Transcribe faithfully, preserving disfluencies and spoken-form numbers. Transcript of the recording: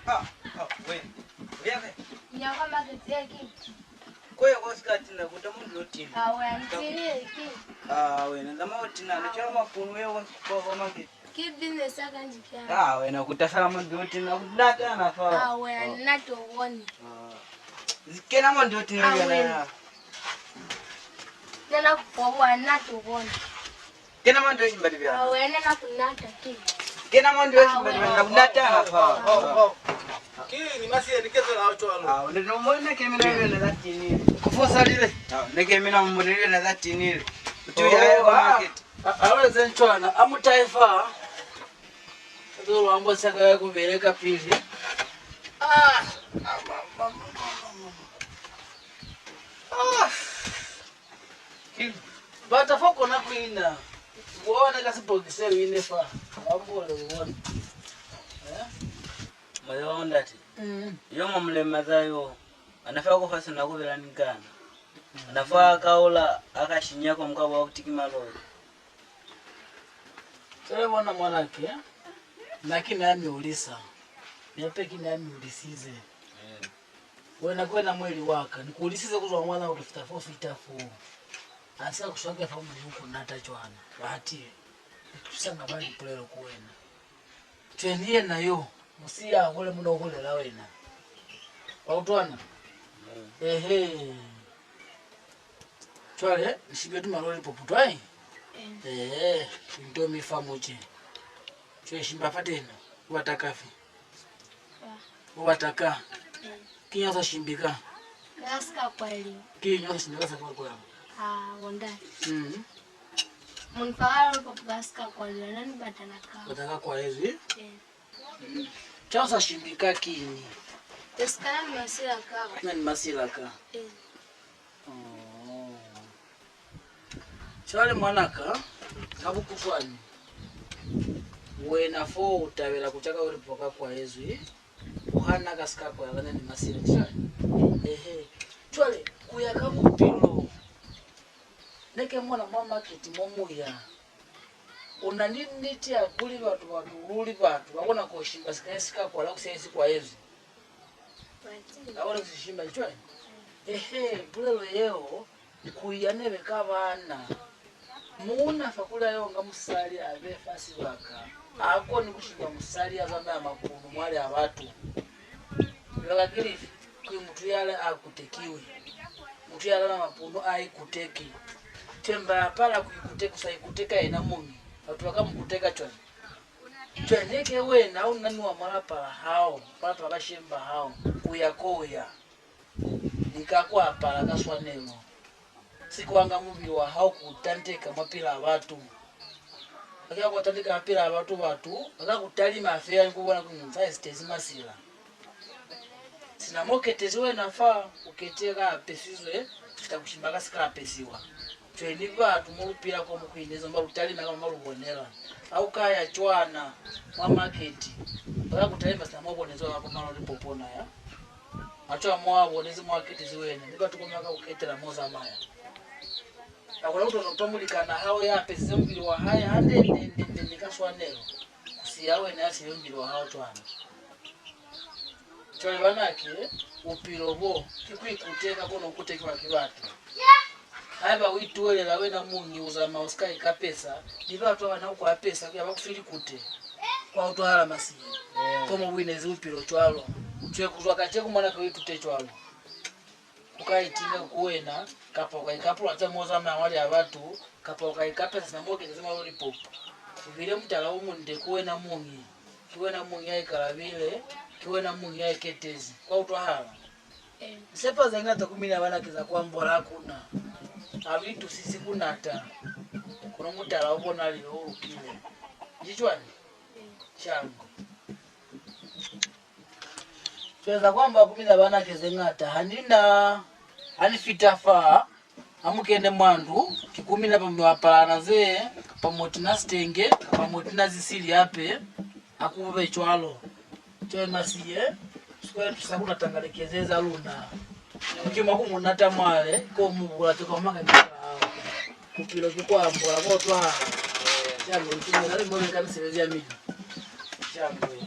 Ah, ah, wena. Uya kae? Nya kwa market, eh, ki. Ko ya kwa sikati na kuta mundu yo tina. Ah, wena, ni tinile ki. Ah, wena, zama yo tina. Ni cwalo mapunu ya kwa, kwa, kwa market. Ki business ya ka nji ki ya. Ah, wena, kuta sala mundu yo tina. Kunata na fa. Ah, wena, ni na to woni. Ah. Kena mundu yo tina. Ah, wena. Nena kupowa, ni na to woni. Kena mwa ndu ye shimba libya. Awe, nena kunata ki. Kena mwa ndu ye shimba libya, na kunata na fa. Oh, oh. Ki ni masiye ni kezo la cwalo. Ah, ne no mona ke mina yona za tinile. Kufosa lile. Ah, ne ke mina mona yona za tinile. Tu ya kwa market. Awe ze ncwana, a mutaifa. Zo lwambo saka ya kubeleka pili. Ah. Ah. Bata fo kona ku ina. Bona ka sibokisi lu ine fa. Wa mbole u bone. Eh? Moyo wa ndate. Mm. Yo mwa mulema za yo. Ana fa ku fa sina ku bela ni kana. Ana fa kaula a ka shinya kwa mukabo wa ku tikima lolo. Cwale bona mwanake, na ki na mi ulisa. Mi hape ki na mi ulisize. Wena, kwena mweli wa ka, ni ku ulisize ku zwa mwana ku fita fo fita fo. A si ka ku shwa ke fa Mulimu ku nata cwana. Bati, ni tusanga ba lipulelo ku wena. Cwale ni yena yo, mu siya hule mu no hulela wena. Wa utwana? Ehe. Cwale, ni shibe tuma lollipop twa, eh? Eh. Ehe, ni to mi fa muce. Cwale shimba fateni, u bata kafi? U bata ka? Kiñi ha u sa shimbi ka? Ka si ka kwaliwa. Kiñi ha u sa shimbi ka sa kwa kwaliwa? Ah, wondai. Mm. Munhu fa ka lollipop ka si ka kwaliwa, na ni bata na ka. Bata ka kwalezwi? Eh. Mm. Cwale u sa shimbi ka kiñi? Esi ka na ni masila ka. Na ni masila ka. Eh. Oh. Cwale mwanaka, ka bukutwani, wena fo u tabela ku ca ka uri po ka kwaezwi, u hana ka si ka kwalana ni masila. Cwale, ehe. Cwale, ku ya ka bupilo, ne ke mona mwa maketi mo mu ya. U na ni niti ya kuli batu, batu, luli batu ba kona ku shimba sika si ka kwala ku sa isi kwaezwi. Ka kona ku si shimba cwale. Ehe, pulelo yeo ku ya nebe ka bana. Muuna fa kuli a yo nga musali a be fa sibaka, ha koni ku shimba musali ya zamaya mapunu mwali a batu. Libaka ki lifi? Kuli mutu yale a kutekiwe. Mutu ya lala mapunu a ikuteki. Temba ya pala ku ikuteka, ku sa ikuteka yena muñi. Batu ba ka mu kuteka cwani? Cwale neke wena u na ni wa mwa lapa la hao, mwa lapa la bashemi ba hao, ku ya ko u ya. Lika ku apala ka swanelo. Sikwanga mubili wa hao ku tanteka mwa pila batu. Ba ka ku tanteka mwa pila batu, batu ba ka ku talima fela ni ku bona kuli muthu a isitezi masila. Sina mo ketezi wena fa, u kete ka apesizwe, ku fita ku shimba ka si ka apesiwa. Cwale ni batu mo lu pila ko mu ku inezi, mo ba lu talima ka mo ba lu bonela. Ha u ka ya cwana mwa maketi, ba ka ku talima sina mo bonezi wa ka ko malo ni popona ya. Mwa cwale mo a bonezi mo a ketezi wena, ni batu ko ba ka ku ketela mo zamaya. Ha ku na ku to, to mulikana hao ya apesize mubili wa hae hande, nde, nde, nde, ni ka swanelo. Ku siya wena ya siile mubili wa hao cwana. Cwale banake, bupilo bo ki ku ikuteka, kono u kutekiwa ki batu. Haiba u ituwelela wena muñi, u zamaya u si ka ikapesa, ni batu ba bana ku ku apesa ku ya ba ku fi likute. Kwa utwahala masiye. Ko mo bu inezi bupilo cwalo. Cwale ku zwa kacenu mwanake u itute cwalo. U ka itinga ku wena, kapa u ka ikapula hape mo zamaya mwa lya batu, kapa u ka ikapesa sina mo ketezi mwa lollipop. U bile mutala o munde ku wena muñi. Ki wena muñi ya ikalabile, ki wena muñi ya iketezi. Kwa utwahala? Ni sepa ze ñata ku mina bana ki za ku ambola, ha ku na. Ha lu itusisi ku nata. Kono mutala o bonalile o lukile. Nji cwani? Shangwe. Feza kwamba ku mina bana ki ze ñata. Ha ni na, ha ni fita fa, ha mu kene mwa ndu, ki ku mina ba mu apalana ze, kapa mu tina sitenge, kapa mu tina zisili hape, ha ku be cwalo. Cwale masiye, si ka tusa ku natanga likezo za luna. Ki mwa ku mu nata mwale, ko mu bula tokwa maka ni hao. Bupilo ki ku ambola, ko twa. Shangwe, ni tumela ni bone ka misebezi ya mina. Shangwe.